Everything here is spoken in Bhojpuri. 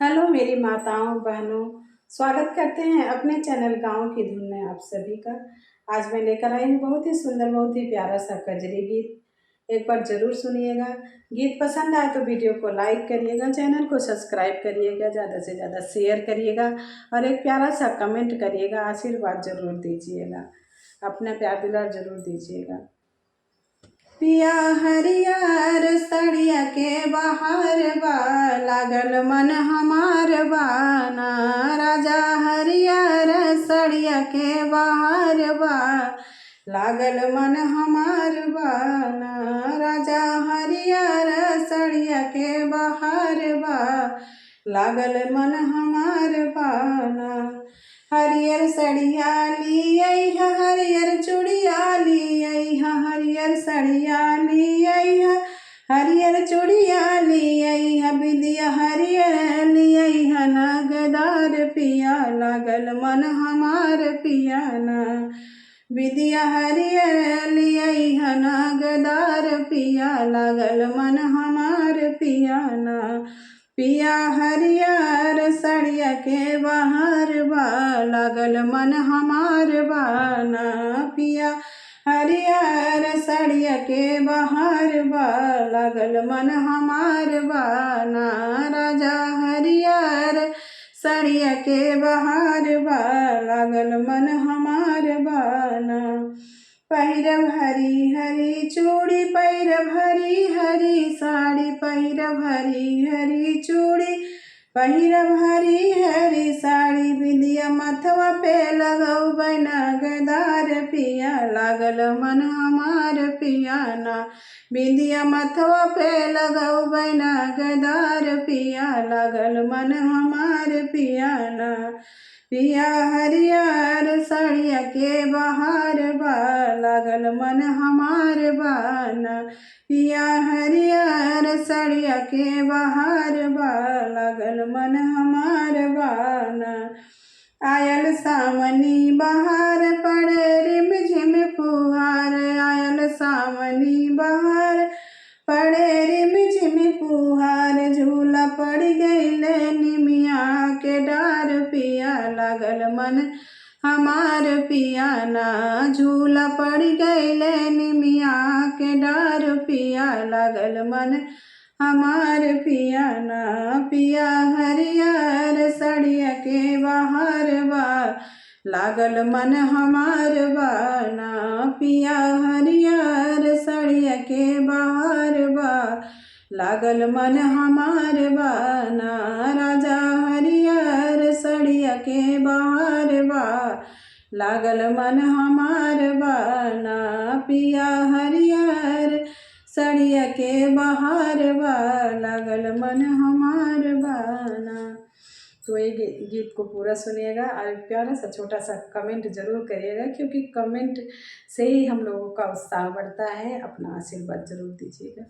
हेलो मेरी माताओं बहनों, स्वागत करते हैं अपने चैनल गांव की धुन में आप सभी का। आज मैं लेकर आई हूँ बहुत ही सुंदर, बहुत ही प्यारा सा कजरी गीत। एक बार ज़रूर सुनिएगा। गीत पसंद आए तो वीडियो को लाइक करिएगा, चैनल को सब्सक्राइब करिएगा, ज़्यादा से ज़्यादा शेयर करिएगा और एक प्यारा सा कमेंट करिएगा। आशीर्वाद ज़रूर दीजिएगा, अपना प्यार दुलार ज़रूर दीजिएगा। पिया हरियर सड़िया के बहार बा, लागल मन हमार बाना। राजा हरियर सड़िया के बहार बा, लागल मन हमार बाना। राजा हरियर सड़िया के बहार बा, लागल मन हमार बाना। हरियर सड़िया लियै, हरियर चूड़िया लियै, हरियर सड़िया लियै, हरियर चूड़िया लियै, बिंदिया हरियर लियै, नगदार पिया लागल मन हमार पिया ना। बिदिया हरियर लियै, नगदार पिया लागल मन हमार पिया ना। पिया हरियर सड़िया के बहार बा, लागल मन हमार बाना। पिया हरियर सड़िया के बहार बा, लागल मन हमार बाना। राजा हरियर सड़िया के बहार बा, लागल मन हमार बाना। पहिरब हरी हरी चूड़ी, पहिरब हरी हरी साड़ी, पहिरब हरी हरी चूड़ी, पहिरब हरी हरी साड़ी। बिंदिया मथवा पे लगौ बना गदार पिया लागल मन हमार पिया ना। बिंदिया मथवा पे लगौ बना गदार पिया लागल मन हमार पिया ना। पिया हरियर सड़िया के बहार बा, लागल मन हमार बाना। पिया हरियर सड़िया के बहार बा, लागल मन हमार बाना। आयल सावनी बहार, पड़े रिम झिम फुहार। आयल सावनी बहार, पड़े रिम झिम फुहार। झूला पड़ गईले निमिया के डार पिया लागल मन हमार पिया ना। झूला पड़ गईले निमिया के डार पिया लागल मन हमार पिया ना। पिया हरियर सड़िया के बहार बा, लागल मन हमार बाना। पिया हरियर सड़िया के बहार बा, लागल मन हमार बाना। राजा हरियर सड़िया के बहार बा, लागल मन हमार बाना। पिया हरियर सड़िया के बहार बा, लागल मन हमार बाना। तो ये गीत को पूरा सुनिएगा और प्यारा सा छोटा सा कमेंट ज़रूर करिएगा, क्योंकि कमेंट से ही हम लोगों का उत्साह बढ़ता है। अपना आशीर्वाद ज़रूर दीजिएगा।